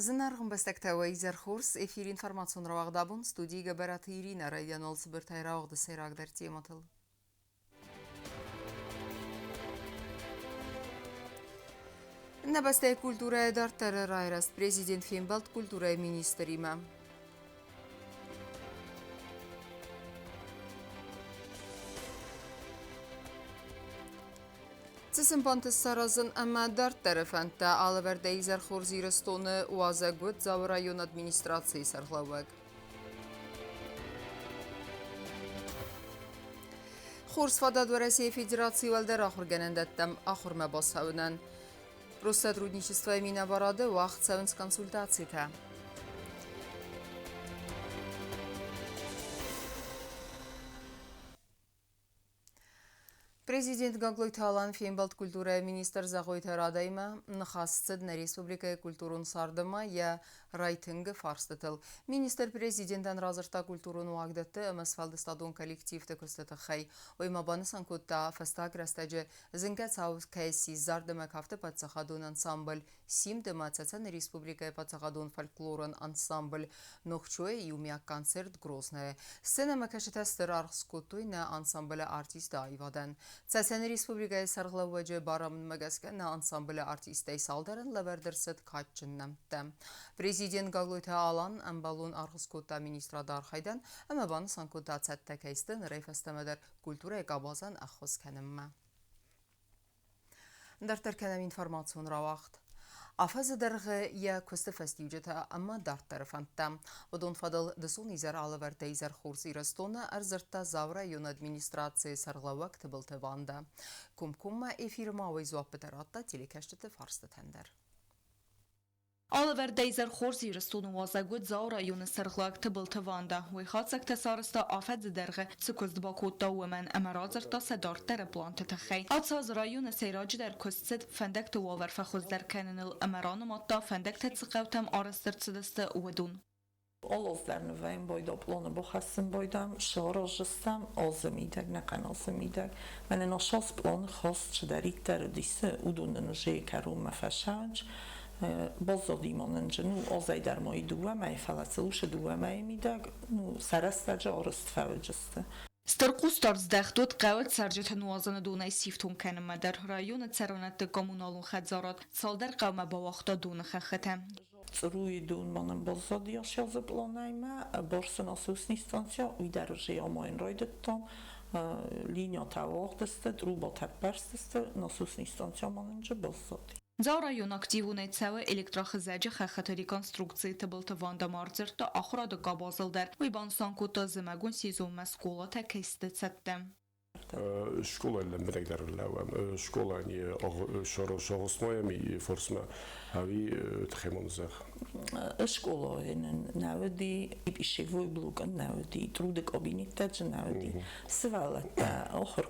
Зынаргъ ӕмбӕстӕгтӕ, уӕ изӕр хорз! Эфиры информацион рауагъд абон студийы Гӕбӕраты Иринӕ райдианыл цыбыртӕй рауагъды сӕйрагдӕр темӕтыл. Нӕ бӕстӕйы культурӕйы дарддӕры райрӕзт президент фембӕлд культурӕйы министримӕ. Цысымбонты саразын ӕмӕ дарддӕры фӕндтӕ алӕвӕрдӕй изӕр хорз Ирыстоны уазӕг уыд Дзауы районы администрацийы сӕргълӕууӕг. Хорз фадат Уӕрӕсейы Федерацийы уӕлдӕр ахуыргӕнӕндӕттӕм ахуырмӕ бацӕуынӕн. Россотрудничествойы минӕварады уагъд цӕуынц консультацитӕ. Президент Гаглойты Алан фембӕлд культурӕйы министр Зӕгъойты Радаимӕ. Ныхас цыд нӕ республикӕйы культурон цардмӕ йӕ райтынгы фарстытыл. Министр президентӕн радзырдта культурон уагдӕтты ӕмӕ сфӕлдыстадон коллективты куысты тыххӕй. Уый ма банысан кодта, фӕстаг рӕстӕджы зынгӕ цау кӕй ссис зард ӕмӕ кафты паддзахадон ансамбль «Симд» ӕмӕ Цӕцӕны республикӕйы паддзахадон фольклорон ансамбль «Нохчойы» иумиаг концерт Грознайы. Сценӕмӕкӕсджытӕ стыр аргъ скодтой нӕ ансамблы артисты аивадӕн. Цӕцӕны республикӕйы сӕргълӕууӕджы барамындмӕ гӕсгӕ нӕ ансамблы артисттӕй цалдӕрӕн лӕвӕрд ӕрцыд кадджын нӕмттӕ. Президент Гаглойты Алан ӕмбӕлон аргъ скодта министрады архайдӕн ӕмӕ банысан кодта, цӕттӕ кӕй сты нырӕй фӕстӕмӕ дӕр культурӕйы къабазӕн ӕххуыс кӕнынмӕ. Дарддӕр кӕнӕм информацион рауагъд. Афӕдзы дӕргъы йӕ куысты фӕстиуджытӕ ӕмӕ дарддӕры фӕндтӕ. Уыдон фӕдыл дысон изӕр алӕвӕрдтӕ изӕр Хорз Ирыстоны ӕрдзырдта Дзауы районы администрацийы сӕргълӕууӕг Тыбылты Ванда. Комкоммӕ эфиры ма уый дзуаппытӕ радта телекӕсджыты фарстытӕн дӕр. Алӕвӕрдӕй изӕр хорз Ирыстоны уазӕг уыд Дзауы районы сӕргълӕг Тыбылты Ванда. Уый хатдзӕгтӕ сарӕзта афӕдзы дӕргъы, цы куыст бакодта, уымӕн ӕмӕ радзырдта сӕ дарддӕры планты тыххӕй. Ацы аз районы сӕйраджыдӕр куыст цыд фӕндӕгты уавӕр фӕхуыздӕр кӕныныл ӕмӕ ранымадта, фӕндӕгтӕ цы хъӕутӕм арӕзт ӕрцыдысты, уыдон. Алоздӕр нывӕйын бойда пъланы бахӕссын байдам, сараздзыстӕм азы мидӕг, нӕхъӕн азы мидӕг. Мӕнӕн асаз пъланы хаст цыдӕриддӕр уыдис, уыдон нын уже кӕронмӕ фӕсӕуынц. Баззади ма нын ну, азӕй дӕр ма и дыууӕ мӕйы, фӕлӕ цылусы дыууӕ мӕйы мидӕг ну, сӕ рӕстӕджы арӕзт фӕуыдзысты. Стыр хъусдард здӕхт уыд хъӕуы цӕрджыты нуазыны донӕй сифтонг кӕнынмӕ дӕр. Районы цӕрӕнӕтты коммуналон хӕдзарад цалдӕр хъӕумӕ бауагъта доны хӕххытӕ. Църуйы дон ма нын баззади асӕдзы пъланӕймӕ, Барсы насосный станцӕ, уый дӕр уже амайын райдыдтам. Линийӕтӕ уагъд сты, трубатӕ ӕппӕрст сты, насосный станцӕ ма нын же баззади. Дзауы район активонӕй цӕуы электрохызӕджы хӕххыты реконструкцийы Тыбылты Ванда ма ӕрдзырдта ахуырады къабазыл дӕр. Уый банысан кодта, зымӕгон сезонмӕ скъолатӕ кӕй сты цӕттӕ. Скъолайы лӕмбынӕгдӕр лӕууӕм. Скъолайы сагъуысмайӕм форсмӕ ӕви тыхӕй зӕгъ? Скъолайы нын нӕ уыди, пищевой блок нӕ уыди, труды кабинеттӕ дзы нӕ уыди. Сывӕллӕттӕ ахуыр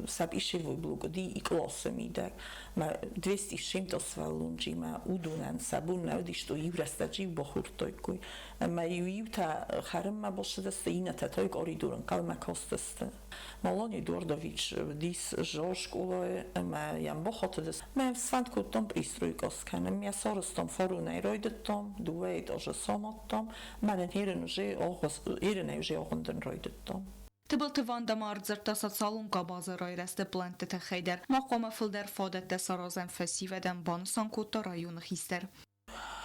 сӕ пищевой блок уыди и къласы мидӕг. Мӕ 270 сывӕллонджимӕ уыдонӕн сӕ бон нӕ уыди, что иу рӕстӕджы иу бахордтаиккой. Ӕмӕ-иу иутӕ хӕрынмӕ бацыдысты, иннӕтӕ та къоридоры ӕнхъӕлмӕ кастысты. Малан Эдуардович уыдис зал скъолайы ӕмӕ йӕм бахатыдыс. Мӕ сфӕнд кодтам пристройкӕ скӕнын. Мӕ сарӕзтам фаронӕй райдыдтам, дыууӕ этажы самадтам. Мӕнӕн ерын уже ерынӕй уже агъуындын райдыдтам. Тыбылты Ванда ма ӕрдзырдта социалон къабазы райрӕзты плӕнтты тыххӕй дӕр. Ма хъуамӕ фылдӕр фадӕттӕ саразӕм фӕсивӕдӕн, банысан кодта районы хистӕр.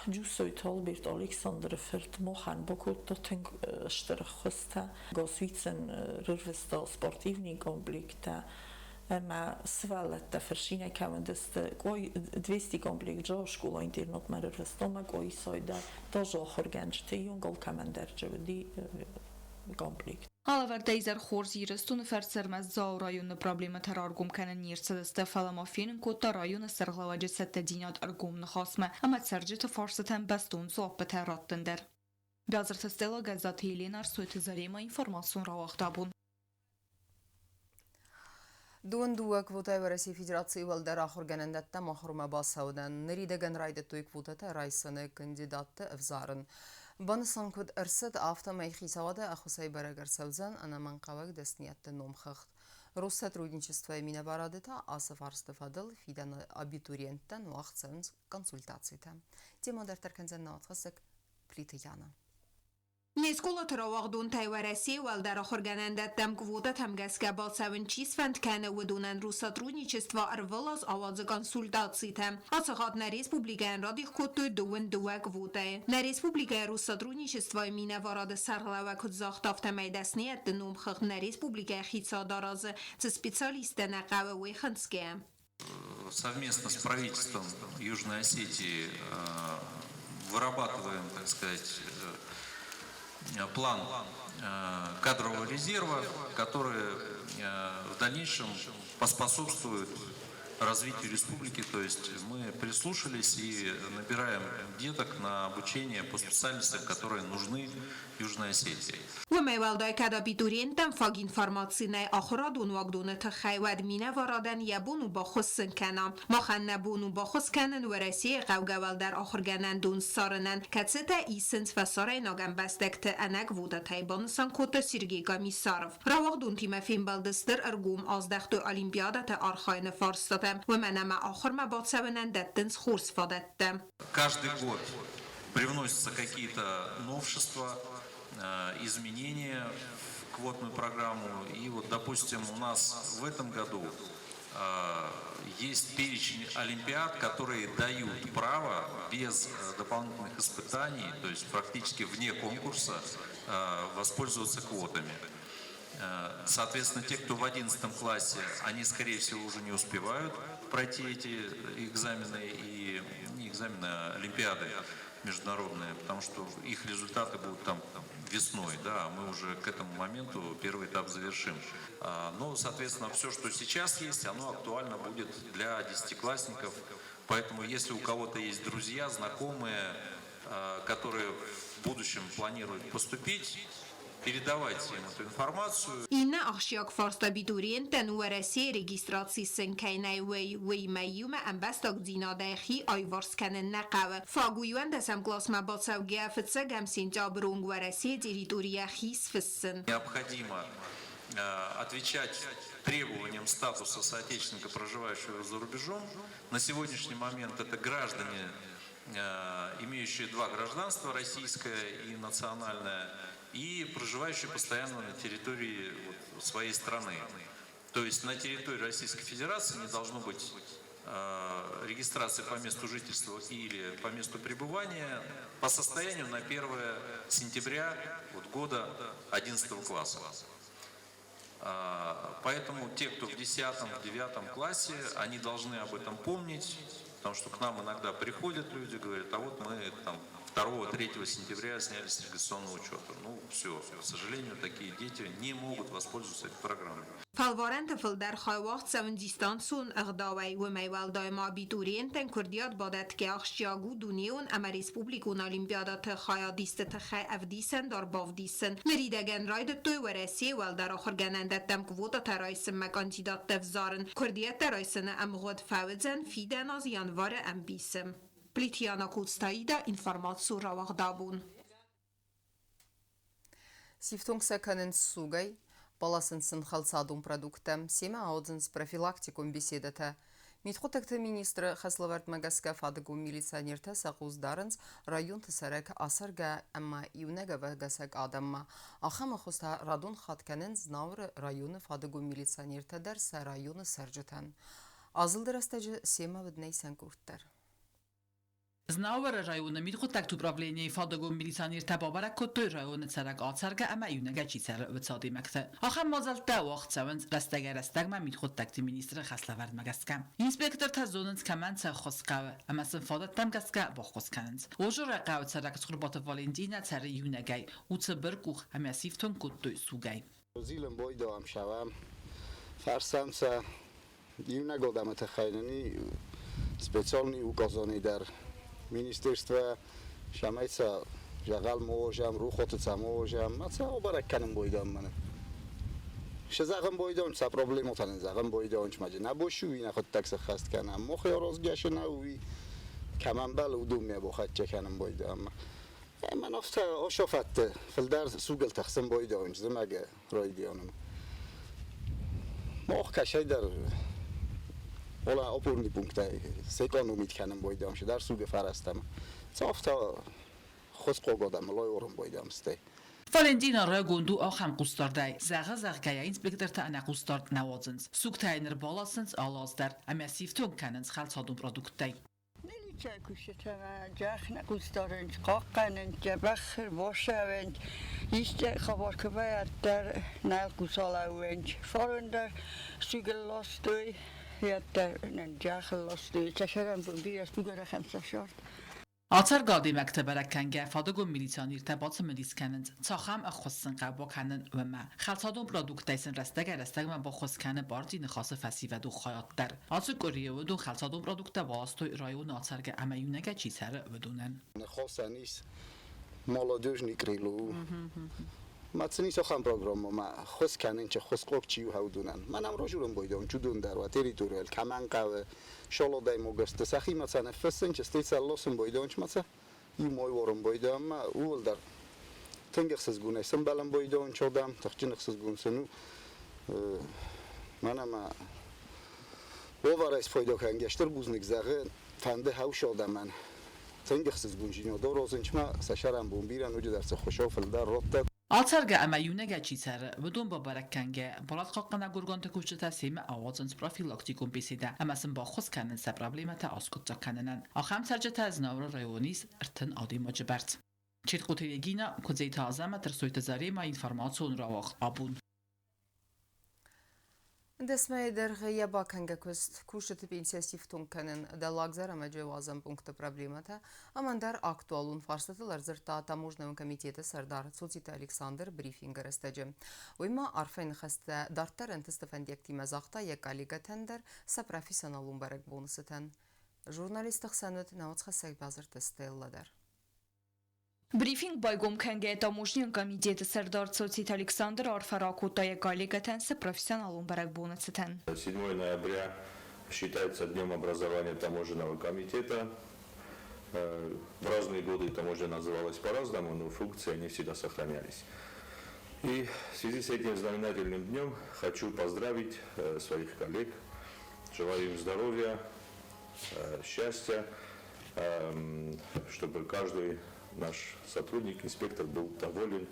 Джусойты Альберт Александры фырт махӕн бакодта тынг стыр ӕххуыстӕ. Госвицӕн рырвыста спортивный комплекттӕ ӕмӕ сывӕллӕттӕ фырсинӕй кӕмӕндысты. Къой 200 комплект жо скъола-интернатмӕ рырвыста ӕмӕ Къоисой дӕр тоже ахуыргӕнджыты иунг алкӕмӕн дӕр уыди комплект. Алӕвӕрдӕй изӕр хорз Ирыстоны фӕрцы ӕрмӕст Дзауы районы проблемӕтӕ раргом кӕнын не рцыдысты, фӕлӕ ма фенын кодта районы сӕргълӕууӕджы цӕттӕдзинад ӕргом ныхасмӕ ӕмӕ цӕрджыты фарстытӕн бӕстон дзуаппытӕ раттын дӕр. Бязырты Стелла, Гӕззаты Елена, Арсойты Заремӕ информацион рауагъд абон. Дыууын дыууӕ квотӕйы Уӕрӕсейы Федерацийы уӕлдӕр ахуыргӕнӕндӕттӕм ахуырмӕ бацӕуынӕн ныридӕгӕн райдыдтой квотӕтӕ райсыны кандидатты ӕвзарын. Банысан куыд ӕрцыд, афтӕмӕй хицауады ӕххуысӕй бӕрӕг ӕрцӕудзӕн ӕнӕмӕнгхъӕуӕг дӕсныйӕдты номхыгъд. Россотрудничествойы минӕварады та ацы фарсты фӕдыл фидӕны абитуриенттӕн уагъд цӕуынц консультацитӕ. Темӕ дарддӕр кӕндзӕн нӕ уацхӕссӕг Плиты Яна. Не скъолаты рауагъдонтӕй Уӕрӕсейы уӕлдӕр ахуыргӕнӕндӕттӕм квотӕтӕм гӕсгӕ бацӕуын чи сфӕнд кӕны, уыдонӕн Россотрудничество ӕрвылаз ауадзы консультацитӕ. Ацы хатт нӕ республикӕйӕн радих кодтой 22 квотӕйы. Нӕ республикӕйы Россотрудничествойы минӕварады сӕргълӕууӕг куыд загъта, афтӕмӕй дӕсныйӕдты номхыгъд нӕ республикӕйы хицауад аразы, цы специалисттӕ нӕ хъӕуы, уый хынцгӕйӕ. Совместно с правительством Южной Осетии вырабатываем, так сказать, план кадрового резерва, который в дальнейшем поспособствует развитию республики. То есть мы прислушались и набираем деток на обучение по специальностям, которые нужны Южной Осетии. Уымӕй уӕлдай, кӕд абитуриенттӕм фаг информаци нӕй ахуырадон уагдоны тыххӕй, уӕд минӕварадӕн йӕ бон у баххуыс сын кӕна. Махӕн нӕ бон у баххуыс кӕнын Уӕрӕсейы хъӕугӕ уӕлдӕр ахуыргӕнӕндон ссарынӕн, кӕцытӕ исынц фӕсарӕйнаг ӕмбӕстӕгты ӕнӕ квотӕтӕй, банысан кодта Сергей Комиссаров. Рауагъдонтимӕ фембӕлды стыр ӕргом аздӕхтой олимпиадӕты архайыны фарстатӕм, уымӕн ӕмӕ ахуырмӕ бацӕуынӕн дӕттынц хорз фадӕттӕ. Каждый год привносятся какие-то новшества, изменения в квотную программу. И вот, допустим, у нас в этом году есть перечень олимпиад, которые дают право без дополнительных испытаний, то есть практически вне конкурса, воспользоваться квотами. Соответственно, те, кто в 11 классе, они, скорее всего, уже не успевают пройти эти экзамены и не экзамены, а олимпиады международные, потому что их результаты будут там весной, да, а мы уже к этому моменту первый этап завершим. Но, соответственно, все, что сейчас есть, оно актуально будет для десятиклассников, поэтому если у кого-то есть друзья, знакомые, которые в будущем планируют поступить, передавайте им эту информацию. Иннӕ ахсджиаг фарст абитуриенттӕн Уӕрӕсейы регистраци сын кӕй нӕй, уый, уыимӕ иумӕ ӕмбӕстагдзинадӕй хи аиуварс кӕнын нӕ хъӕуы. Фаг у иуӕндӕсӕм къласмӕ бацӕугӕйӕ фыццӕгӕм сентябры онг Уӕрӕсейы территорийӕ хи сфыссын. Необходимо отвечать требованиям статуса соотечественника, проживающего за рубежом. На сегодняшний момент это граждане, имеющие два гражданства, российское и национальное, и проживающие постоянно на территории вот своей страны. То есть на территории Российской Федерации не должно быть регистрации по месту жительства или по месту пребывания по состоянию на 1 сентября вот, года 11 класса. Поэтому те, кто в 10, в 9 классе, они должны об этом помнить, потому что к нам иногда приходят люди, говорят, а вот мы там 2-3 сентября сняли с регистрационного учета. Ну, все, к сожалению, такие дети не могут воспользоваться этой программой. Фӕлварӕнты фылдӕр хай уагъд цӕуынц дистанцион ӕгъдауӕй. Уымӕй уӕлдай ма абитуриенттӕн куырдиат бадӕтгӕ ахсджиаг у дунеон ӕмӕ республикон олимпиадӕты хайадисты тыххӕй ӕвдисӕндар бавдисын. Ныридӕгӕн райдыдтой Уӕрӕсейы уӕлдӕр ахуыргӕнӕндӕттӕм квотӕтӕ райсынмӕ кандидаттӕ взарын. Куырдиӕттӕ райсыны ӕмгъуыд фӕуыдзӕн фидӕн аз январы ӕмбисы. Плиты Яна Коцтаида, информацион рауагъдабон. Сифтонг сӕ кӕнынц сугӕй, баласынц сын хӕлцадон продукттӕ, семӕ аудынц профилактикон беседӕтӕ. Мидхъуыддӕгты министры хӕслӕвӕрдмӕ гӕсгӕ фадыгон милиционертӕ сӕ хъус дарынц районты цӕрӕг ацӕргӕ ӕмӕ иунӕг ӕвӕгӕсӕг адӕммӕ. Ахӕм ӕххуыс та радон хатт кӕнынц Знауыры районы фадыгон милиционертӕ дӕр сӕ районы цӕрджытӕн. Азылды рӕстӕджы семӕ уыд нӕ къорд дӕр. Знауыры районы мидхъуыддӕгты управленийы фадыгон милиционертӕ бабӕрӕг кодтой районы цӕрӕг ацӕргӕ ӕмӕ иунӕгӕй чи цӕры, уыцы адӕймӕгты. Ахӕм мадзӕлттӕ уагъд цӕуынц рӕстӕгӕй-рӕстӕгмӕ мидхъуыддӕгты министры хӕслӕвӕрдмӕ гӕсгӕ. Инспектортӕ зонынц, кӕмӕн цы ӕххуыс хъӕуы, ӕмӕ сын фадӕттӕм гӕсгӕ баххуыс кӕнынц. Ожуры хъӕуы цӕрӕг Цхуырбаты Валентинӕ цӕры иунӕгӕй, у цыбыр къух ӕмӕ сифтонг кодтой сугӕй. Зилын бойдоам савам, фарсам сӕ иунӕг адӕмы тыххӕй нын специальный указани дӕр министерство сӕмӕй сӕ зӕгъӕл можам, рухоты ца можам, ма ца обарак кӕнын бойдам маны. Ше зӕгъын бойдон, ца проблемотан зӕгъын бойдон, маджы на бошу на хъуыддаг сӕххӕст кӕнӕм. Мохи аразгӕ на уи кӕмӕн бӕл уыдонмӕ бахӕццӕ кӕнын бойдам. Мӕн афтӕ ошофӕтты фылдӕр сугыл тӕхсын бойдон, зымӕгы райдианым. Мах кӕсӕйдӕр ола опорный пункттӕй сэкономить кӕнын байдам, дӕр сугы фӕрӕзтӕм. Цавта хуыскъог адӕмы лойорын байдам стӕй. Валентина райгонд у ахӕм хъусдардӕй. Зӕгъы, зӕгъгӕ, инспектортӕ ӕнӕхъусдард нӕ уадзынц. Сугтӕ йын ӕрбаласынц алы аз дӕр ӕмӕ сифтонг кӕнынц хӕлцадон продукттӕй. Милицӕйы кусджытӕ дзӕбӕх нӕ хъусдарынц, хъахъхъӕнынц, дзӕбӕх ӕрбацӕуынц, исты хабар куы вӕййа, дӕр нӕ хъус алӕууынц. Фарон дӕр сугыл ластой, йеддӕр нын зӕххыл ластой. Сӕ сӕрӕнбон бирӕ сугӕрӕхӕн сӕ сӕрд. Ацӕргӕ адӕймӕгты бӕрӕг кӕнгӕ фадыгон милиционертӕ бацымыдис кӕнынц, цахӕм ӕххуыс сын хъӕуы бакӕнын, уымӕ. Хӕлцадон продукттӕй сын рӕстӕгӕй-рӕстӕгмӕ баххуыс кӕны партийы Ныхасы фӕсивӕдон хайад дӕр. Ацы къуырийы уыдон хӕлцадон продукттӕ баластой районы ацӕргӕ ӕмӕ иунӕгӕй чи цӕры, уыдонӕн. Ныхасӕн ис молодежный крыло. Ма цын ис ахӕм программӕ, ма ххуыс кӕнын чи ххуысхъуаг чи у, уыдонӕн. Мӕнӕм разурын байдайон чудон дӕр уа территорийыл, кӕмӕн хъӕуы, шолодӕймогӕсты сӕхимӕ сӕ ныффыссын, стӕй сӕ лосын байдайон, ма сӕ иумӕ уарын байдайӕм, ма ууыл дӕр тынг ӕхсызгонӕй сӕмбӕлын байдайон чодӕм, тыхджын ӕхсызгон сын у. Мӕнӕ ма уавӕрӕй спайда кӕнгӕ стыр бузныг зӕгъы фӕнды хӕусы адӕмӕн. Тынг ӕхсызгонджын дорозынчмӕ сӕ сӕрӕнбон бирӕ ноджыдӕр цы хуыцау фылдӕр радта. Ацӕргӕ ӕмӕ иунӕгӕй чи цӕры, уыдон бабӕрӕг кӕнгӕ, барадхъахъхъӕнӕг органты кусджытӕ семӕ ауадзынц профилактикон беседӕ ӕмӕ сын баххуыс кӕнынц сӕ проблемӕтӕ аскъуыддзаг кӕнынӕн. Ахӕм цӕрджытӕ Знауыры районы ис 30 адӕймаджы бӕрц. Четкъоты Регина, Куыдзеты Азӕмӕт, Ӕрсойты Заремӕ, информацион рауагъд абон. 10 мӕйы дӕргъы йӕ бакӕнгӕ куыст, кусджыты пенсийӕ сифтонг кӕнын, Дӕллаг Зӕрӕмӕджы уадзӕн пункты проблемӕтӕ ӕмӕ ӕндӕр актуалон фарстатыл ӕрдзырдта таможнӕйон комитеты сӕрдар Цоциты Александр брифингы рӕстӕджы. Уый ма арфӕйы ныхӕстӕ дарддӕр ӕнтысты фӕндиӕгтимӕ загъта йӕ коллегӕтӕн дӕр сӕ профессионалон бӕрӕгбоны цытӕн. Журналистты хсӕн уыд науӕдзхӕссӕг Базырты Стелла дӕр. Брифинг байгом кӕнгӕйӕ таможнийон комитеты сӕрдар Цоциты Александр арфӕ ракодта йӕ коллегӕтӕн сӕ профессионалон бӕрӕгбоны цытӕн. 7 ноября считается днем образования таможенного комитета. В разные годы таможня называлась по-разному, но функции они всегда сохранялись. И в связи с этим знаменательным днем хочу поздравить своих коллег, желаю им здоровья, счастья, чтобы каждый наш сотрудник, инспектор был доволен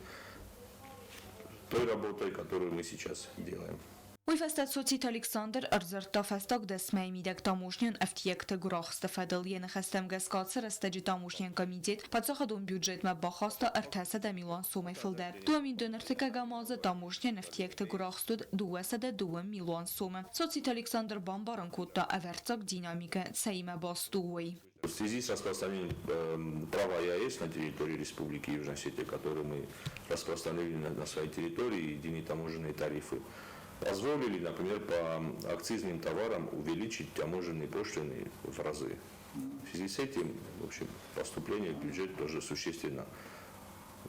той работой, которую мы сейчас делаем. Уый фӕстӕ Цоциты Александр ӕрдзырдта фӕстаг 10 мӕйы мидӕг таможнийон ӕфтиӕгты гуырахсты фӕдыл. Йӕ ныхӕстӕм гӕсгӕ ацы рӕстӕджы таможнийон комитет паддзахадон бюджетмӕ бахаста 300 милуан сомӕй фылдӕр. 2023 азы таможнийон ӕфтиӕгты гуырахст уыд 202 милуан сомы. Цоциты Александр бамбарын кодта, ӕвӕрццаг динамикӕ цӕимӕ баст у, уый. В связи с распространением права ЕАЭС на территории Республики Южная Осетия, которые мы распространили на своей территории, единые таможенные тарифы, позволили, например, по акцизным товарам увеличить таможенные пошлины в разы. В связи с этим, в общем, поступление в бюджет тоже существенно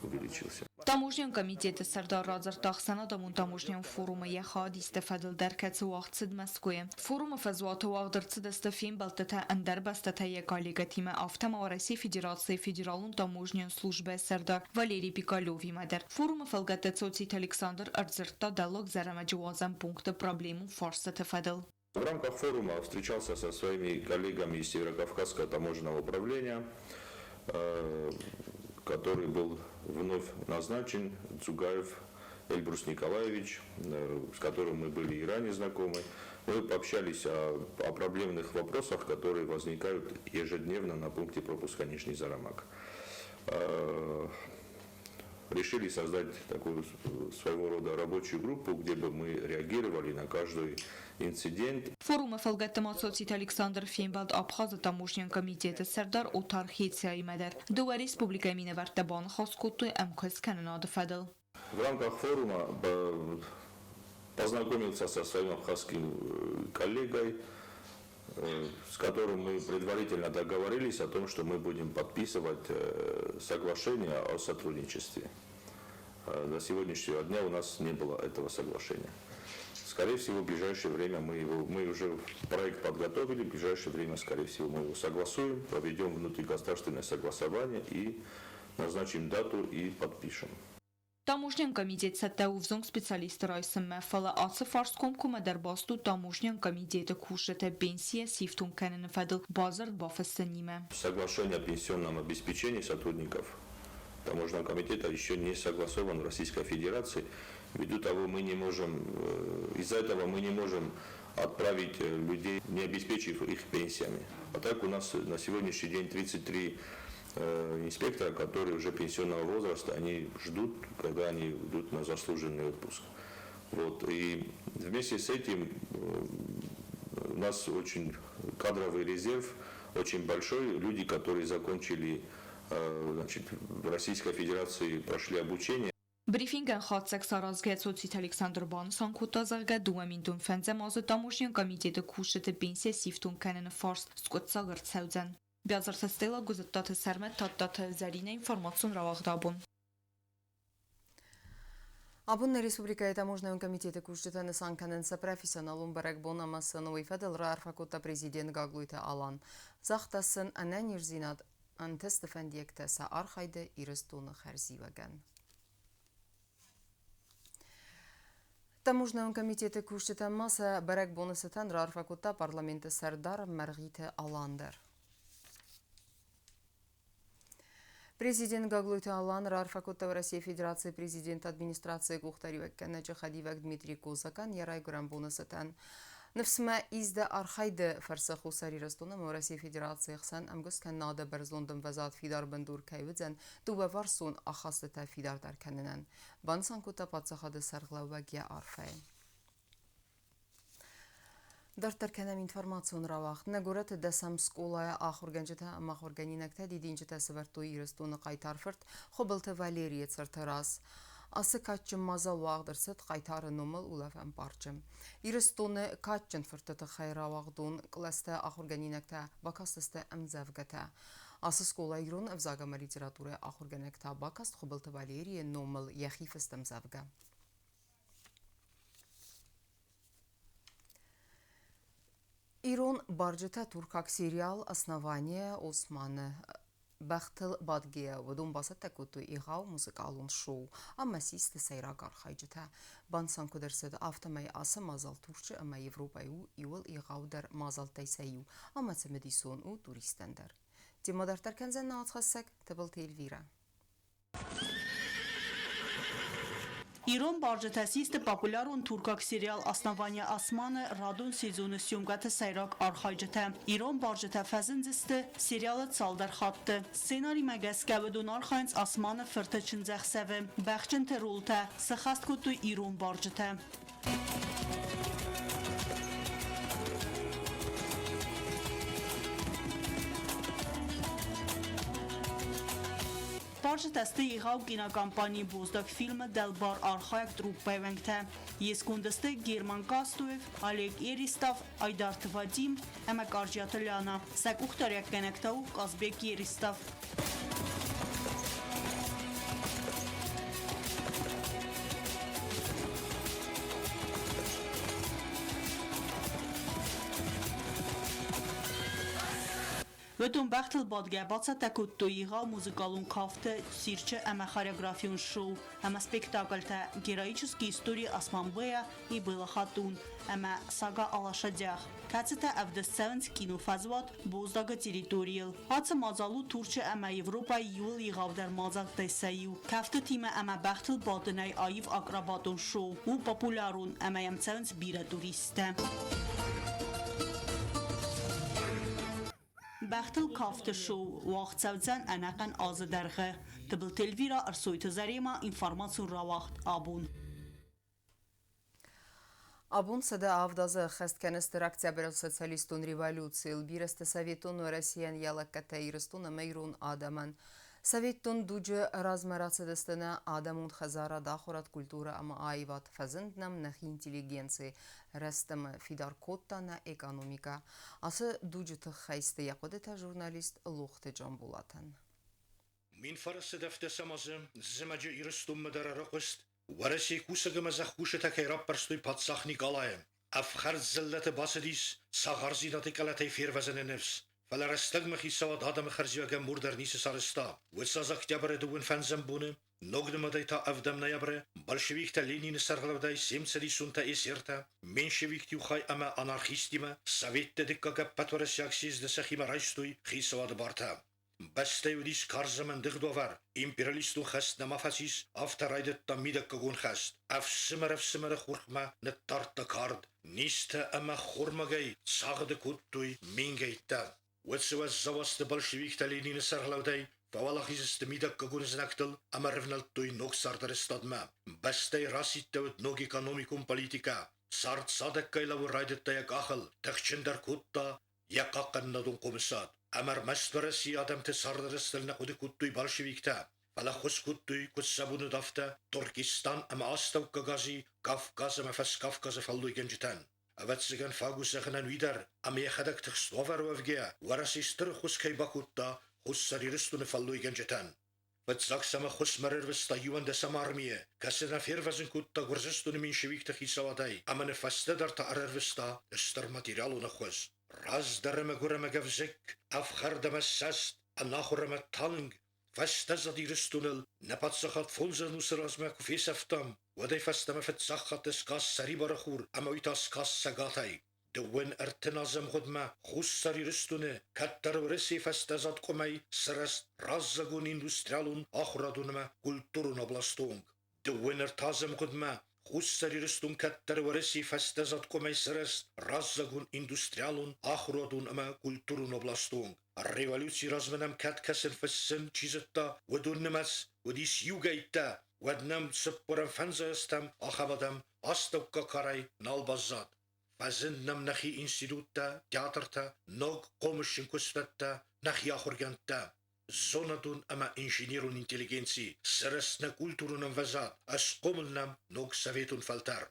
увеличился. Таможнийон комитеты сӕрдар радзырдта ӕхсӕнадӕмон таможнийон форумы йӕ хайадисты фӕдыл дӕр, кӕцы уагъд цыд Мӕскуыйы. Форумы фӕзуаты уагъд ӕрцыдысты фембӕлдтытӕ ӕндӕр бӕстӕтӕй йӕ коллегӕтимӕ, афтӕ ма Уӕрӕсейы Федерацийы Федералон таможнийон службӕйы сӕрдар Валерий Пикалевимӕ дӕр. Форумы фӕлгӕтты Цоциты Александр ӕрдзырдта Дӕллаг Зӕрӕмӕджы уадзӕн пункты проблемон фарстыты фӕдыл. В рамках форума встречался со своими коллегами из Северокавказского таможенного управления, который был вновь назначен, Цугаев Эльбрус Николаевич, с которым мы были и ранее знакомы. Мы пообщались о проблемных вопросах, которые возникают ежедневно на пункте пропуска Нижний Зарамаг. Решили создать такую своего рода рабочую группу, где бы мы реагировали на каждый инцидент. Форумы фӕлгӕтты ма Цоциты Александр фембӕлд Абхазы таможнийон комитеты сӕрдар Отар Хецияимӕ дӕр. Дыууӕ республикӕйы минӕвӕрттӕ баныхас кодтой ӕмкуысткӕнынады фӕдыл. В рамках форума познакомился со своим абхазским коллегой, с которым мы предварительно договорились о том, что мы будем подписывать соглашение о сотрудничестве. До сегодняшнего дня у нас не было этого соглашения. Скорее всего, в ближайшее время мы уже проект подготовили, в ближайшее время, скорее всего, мы его согласуем, проведем внутригосударственное согласование и назначим дату и подпишем. Таможнӕйон комитет цӕттӕ у ӕвзонг специалистты райсынмӕ, фӕлӕ ацы фарст комкоммӕдӕр баст у таможнӕйон комитеты кусджыты пенсийӕ сифтонг кӕныны фӕдыл бадзырд бафыссынимӕ. Соглашение о пенсионном обеспечении сотрудников таможенного комитета еще не согласован в Российской Федерации. Ввиду того мы не можем, из-за этого мы не можем отправить людей, не обеспечив их пенсиями. А так у нас на сегодняшний день 33 инспектора, которые уже пенсионного возраста, они ждут, когда они идут на заслуженный отпуск. Вот. И вместе с этим у нас очень кадровый резерв очень большой. Люди, которые закончили, значит, в Российской Федерации, прошли обучение. Брифингӕн хатдзӕг саразгӕ Цоциты Александр банысан кодта, зӕгъгӕ, 2005 азы таможнӕйон комитеты кусджыты пенсийӕ сифтонг кӕныны фарст скъуыддзаг ӕрцӕудзӕн. Биазырты Стелла, Гуызыдтаты Сӕрмӕт, Тадтаты Зӕринӕ, информацион рауагъд абон. Абон нӕ республикӕйы таможнӕйон комитеты кусджытӕ нысан кӕнынц сӕ профессионалон бӕрӕгбон ӕмӕ сын уый фӕдыл раарфӕ кодта президент Гаглойты Алан. Загъта сын ӕнӕниздзинад, ӕнтысты фӕндиӕгтӕ сӕ архайды Ирыстоны хӕрзиуӕгӕн. Таможнӕйон комитеты кусджытӕн ма сӕ бӕрӕгбоны цытӕн раарфӕ кодта парламенты сӕрдар Мӕргъиты Алан дӕр. Президент Гаглойты Алан раарфӕ кодта Уӕрӕсейы Федерацийы президенты администрацийы къухдариуӕггӕнӕджы хӕдивӕг Дмитрий Козакӕн йӕ райгуырӕн боны цытӕн. Ныфс мӕ ис дӕ архайды фӕрцы Хуссар Ирыстон ӕмӕ Уӕрӕсейы Федерацийы хсӕн ӕмгуысткӕнынады бӕрзонд ӕмвӕзад фидар бындур кӕй уыдзӕн дыууӕварсон ахастытӕ фидардӕр кӕнынӕн, банысан кодта паддзахады сӕргълӕууӕг йӕ арфӕйы. Дарддӕр кӕнӕм информацион рауагъд. Нӕ горӕты дӕсӕм скъолайы ахуыргӕнджытӕ ӕмӕ ахуыргӕнинӕгтӕ дидинджытӕ сӕвӕрдтой Ирыстоны хъайтар фырт Хуыбылты Валерийы цырты раз. Ацы кадджын мадзал уагъд ӕрцыд хъайтары номыл улӕфӕн парчы. Ирыстоны кадджын фыртты тыххӕй рауагъдон кълӕсты ахуыргӕнинӕгтӕ бакастысты ӕмдзӕвгӕтӕ. Ацы скъола ирон ӕвзаг ӕмӕ литературӕйы ахуыргӕнӕг та бакаст Хуыбылты Валерийы номыл йӕхи фыст ӕмдзӕвгӕ. Ирон барджытӕ туркаг сериал «Основание Османы» бӕхтыл бадгӕйӕ уыдон бацӕттӕ кодтой егъау музыкалон шоу ӕмӕ систы сӕйраг архайджытӕ. Банысан куыд ӕрцыд, афтӕмӕй ацы мадзал Турчы ӕмӕ Европӕйы у иууыл егъаудӕр мадзӕлттӕй сӕ иу ӕмӕ цымыдисон у туристтӕн дӕр. Темӕ дарддӕр кӕндзӕн нӕ уацхӕссӕг Тыбылты Эльвирӕ. Ирон барджытӕ систы популярон туркаг сериал «Основание Османы» радон сезоны съемкӕты сӕйраг архайджытӕ. Ирон барджытӕ фӕзындзысты сериалы цалдӕр хатты. Сценаримӕ гӕсгӕ уыдон архайынц Османы фырты чындзӕхсӕвы. Бӕхджынты ролтӕ сыххӕст кодтой ирон барджытӕ. Барджытӕ сты егъау кинокомпани «Боздаг» фильмы дӕлбар архайӕг труппӕйы уӕнгтӕ. Йе сконды сты Герман Кастоев, Олег Еристов, Айдарты Вадим ӕмӕ Къарджиаты Ляна. Сӕ къухдариуӕггӕнӕг та у Казбек Еристов. Уыдон бӕхтыл бадгӕ бацӕттӕ кодтой егъау музыкалон кафты, цирчы ӕмӕ хореографион шоу ӕмӕ спектакльтӕ «Героические истории Османбея и Белла Хатун» ӕмӕ «Сага о лошадях», кӕцытӕ ӕвдыст цӕуынц кинофӕзуат Боздагы территорийыл. Ацы мадзал у Турчы ӕмӕ Европӕйы иууыл егъаудӕр мадзӕлттӕй сӕ иу. Кӕфтытимӕ ӕмӕ бӕхтыл бадынӕй аив акробатон шоу у популярон ӕмӕ йӕм цӕуынц бирӕ туристтӕ. Бӕхтыл кафты шоу уагъд цӕудзӕн ӕнӕхъӕн азы дӕргъы. Тыбылты Эльвира, Ӕрсойты Заремӕ, информацион рауагъд абон. Абон 107 азы ӕххӕст кӕны Стыр Октябры социалистон революцийыл. Бирӕ сты Советон Уӕрӕсейӕн йӕ лӕггӕдтӕ Ирыстон ӕмӕ ирон адӕмӕн. Советон дуджы размӕ рацыдысты нӕ адӕмон хӕдзарад, ахуырад, культурӕ ӕмӕ аивад. Фӕзынд нӕм нӕхи интеллигенци, рӕзт ӕмӕ фидар кодта нӕ экономикӕ. Ацы дуджы тыххӕй сты йӕ хъуыдытӕ журналист Лохты Джамбулатӕн. 1917 азы зымӕджы Ирыстонмӕ дӕр ӕрыхъуыст, Уӕрӕсейы кусӕг ӕмӕ зӕхкусджытӕ кӕй раппӕрстой паддзах Никъалайы. Ӕфхӕрд дзыллӕты бацыдис цагъардзинады къӕлӕтӕй фервӕзыны ныфс. Фӕлӕ рӕстӕгмӕ хицауад адӕмы хӕрзиуӕгӕн мур дӕр ницы сарӕзта. Уыцы аз октябры 25-ӕм боны, ног нымадӕй та 7 ноябры, большевиктӕ Ленины сӕргълӕудӕй се мцӕдисонтӕ эсертӕ, меньшевикты иу хай ӕмӕ анархисттимӕ Советты дыккаг ӕппӕтуӕрӕсейаг съезды сӕхимӕ райстой хицауады бартӕ. Бӕстӕйы уыдис карз ӕмӕ ӕндыгъд уавӕр, империалистон хӕст нӕма фӕцис, афтӕ райдыдта мидӕггагон хӕст. Ӕфсымӕр ӕфсымӕры хурхмӕ ныддардта кард, низтӕ ӕмӕ хормагӕй цагъды кодтой мингӕйттӕ. Уыцы уӕззау азты большевиктӕ Ленины сӕргълӕудӕй фӕуӕлахиз сты мидӕггагон знӕгтыл ӕмӕ рывнӕлдтой ног цардарӕзтадмӕ. Бӕстӕйы расидтӕуыд ног экономикон политикӕ. Цард цадӕггай лӕууын райдыдта йӕ къахыл, тыхджындӕр кодта йӕ хъахъхъӕнынадон хъомысад. Ӕмӕ ӕрмӕст Уӕрӕсейы адӕмты цардарӕзтыл нӕ хъуыды кодтой большевиктӕ, фӕлӕ ӕххуыс кодтой, куыд сӕ бон уыд, афтӕ Туркестан ӕмӕ Астӕуккаг Ази, Кавказ ӕмӕ Фӕскавказы фӕллойгӕнджытӕн. Ӕвӕццӕгӕн, фаг у зӕгъынӕн уый дӕр, ӕмӕ йӕхӕдӕг тыхст уавӕры уӕвгӕйӕ, Уӕрӕсе стыр ӕххуыс кӕй бакодта Хуссар Ирыстоны фӕллойгӕнджытӕн. Фыццаг сӕм ӕххуысмӕ ӕрӕрвыста 11 армийы, кӕцы нӕ фервӕзын кодта Гуырдзыстоны меньшевикты хицауадӕй ӕмӕ нӕ фӕстӕдӕр та ӕрӕрвыста стыр материалон ӕххуыс. Раздӕр ӕмӕ гуырӕмӕ гӕвзыкк, ӕфхӕрд ӕмӕ ссӕст, ӕнахуыр ӕмӕ талынг, фӕстӕзад Ирыстоныл нӕ паддзахад фондз ӕнусы размӕ куы фесӕфтам, уӕдӕй фӕстӕмӕ фыццаг хатт скаст сӕрибары хур ӕмӕ уый та скаст цӕгатӕй. Дыууын ӕртын азы ӕмгъуыдмӕ Хуссар Ирыстоны кӕддӕр Уӕрӕсейы фӕстӕзад къуымӕй сырӕзт раззагон индустриалон ахуырадон ӕмӕ культурон областы онг. Дыууын ӕртӕ азы ӕмгъуыдмӕ Хуссар Ирыстон кӕддӕр Уӕрӕсейы фӕстӕзад къуымӕй сырӕзт раззагон индустриалон ахуырадон ӕмӕ культурон областы онг. Революцийы размӕ нӕм кӕд кӕсын фыссын чи зыдта, уыдон нымӕц уыдис иугӕйттӕ, уӕд нӕм цыппӕрӕм фӕндзайӕстӕм ахӕм адӕм астӕуккаг карӕй нал баззад. Фӕзынд нӕм нӕхи институттӕ, театртӕ, ног хъомысджын куыстуӕттӕ, нӕхи ахуыргӕндтӕ. Зонадон ӕмӕ инженерон интеллигенци, сырӕзт нӕ культурон ӕмвӕзад, ӕсхъомыл нӕм ног советон фӕлтӕр.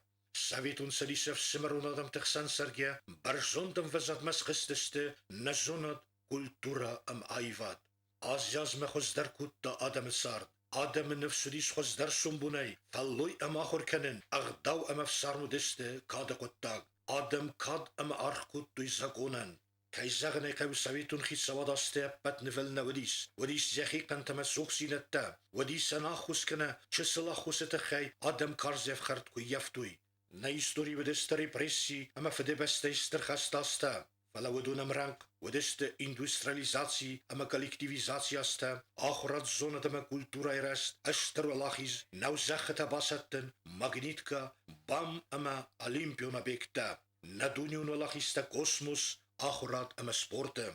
Советон Цӕдисы ӕфсымӕрон адӕмты хсӕн цӕргӕ бӕрзонд ӕмвӕзадмӕ схызтысты нӕ зонад, культурӕ ӕмӕ аивад. Аз-азмӕ хуыздӕр кодта адӕмы цард. Адӕмы ныфс уыдис хуыздӕр сомбонӕй, фӕллой ӕмӕ ахуыр кӕнын, ӕгъдау ӕмӕ ӕфсарм уыдысты кады хъуыддаг. Адӕм кад ӕмӕ аргъ кодтой законӕн. Кӕй зӕгъын ӕй хъӕуы, советон хицауад азты ӕппӕт нывыл нӕ уыдис. Уыдис йӕхи хъӕнтӕ ӕмӕ цухдзинӕдтӕ, уыдис ӕнӕаххос кӕнӕ чысыл ӕххуысы тыххӕй адӕм карз ӕфхӕрд куы ййӕфтой. Нӕ истори уыдысты репресси ӕмӕ Фыдыбӕстӕйы стыр хӕсты азтӕ, фӕлӕ уыдон ӕмрӕнхъ уыдысты индустриализаци ӕмӕ коллективизацийы азтӕ, ахуырад, зонад ӕмӕ культурӕйы рӕзт, стыр уӕлахиз, нӕузӕххытӕ басӕттын, магнитка, БАМ ӕмӕ олимпион объекттӕ, нӕ дунеон уӕлахизтӕ космос, ахуырад ӕмӕ спорты.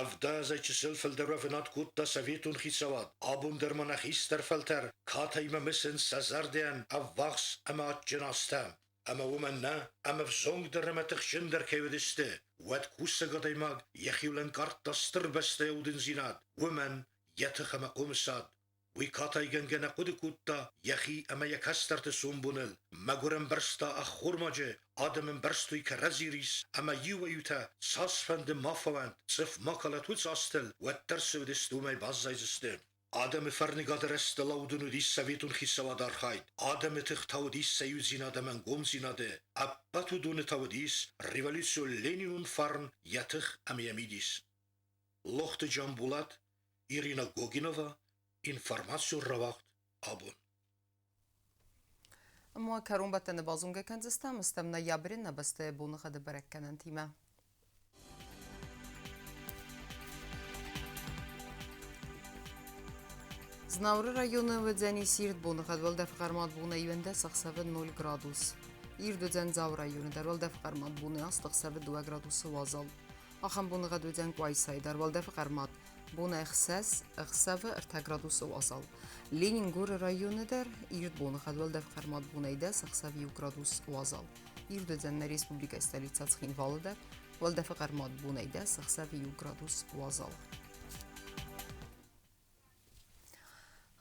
Ӕвдадзӕй чысыл фылдӕр уӕвынад кодта советон хицауад, абон дӕр ма нӕ хистӕр фӕлтӕр катаймӕ мысынц сӕ зӕрдӕйӕн ӕввахс ӕмӕ адджын азтӕ. Ӕмӕ уымӕн нӕ, ӕмӕ взонгдӕр ӕмӕ тыхджындӕр кӕй уыдысты, уӕд кусӕг адӕймаг йӕхиуыл ӕнкъардта стыр бӕстӕйы удындзинад, уымӕн йӕ тых ӕмӕ хъомысад. Уый катайгӕнгӕ нӕ хъуыды кодта йӕхи ӕмӕ йӕ кӕстӕрты сомбоныл, мӕгуыр ӕмбӕрста ӕххормаджы, адӕм ӕмбӕрстой кӕрӕдзи рис ӕмӕ иуӕй-иутӕ цасфӕнды ма фӕуӕнт, цъыф ма калӕт уыцы азтыл, уӕддӕр цы уыдысты, уымӕй баззайдзысты. Адӕмы фӕрныгады рӕзтыл аудын уыдис советон хицауады архайд, адӕмы тых та уыдис сӕ иудзинад ӕмӕ ӕнгомдзинады, ӕппӕт уыдоны та уыдис революцион Ленинон фарн йӕ тых ӕмӕ йӕ мидис. Лохты Джамбулат, Ирина Гогинова, информацион рауагъд абон. Ӕмӕ кӕронбӕттӕны базонгӕ кӕндзыстӕм стӕм ноябры нӕ бӕстӕйы боныгъӕды бӕрӕггӕнӕнтимӕ. Знауыры районы уыдзӕни сирд боныгъӕд уӕлдӕф хъӕрмад бонӕй 11 ӕхсӕвы 0 градус. Ирд уыдзӕн Дзауы районы дӕр уӕлдӕф хъӕрмад бонӕй 8 ӕхсӕвы 2 градусы уазал. Ахӕм боныгъӕд уыдзӕн Къуайсайы дӕр уӕлдӕфы хъӕрмад бонӕй 6 ӕхсӕвы 3 градусы уазал. Ленингоры районы дӕр ирд боныгъӕд уӕлдӕф хъӕрмад бонӕй 10 ӕхсӕвы 1 градус уазал. Ирд уыдзӕн нӕ республикӕйы столицӕ Цхинвалы дӕр уӕлдӕфы хъӕрмад бонӕй 10 ӕхсӕвы 1 градус уазал.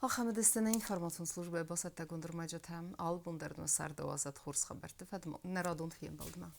Ахӕм уыдысты нӕ информацион службӕйы бацӕттӕгонд ӕрмӕджытӕ. Алы бон дӕр нӕ царды уадзӕд хорз хабӕртты фӕдыл нӕ радон фембӕлдмӕ.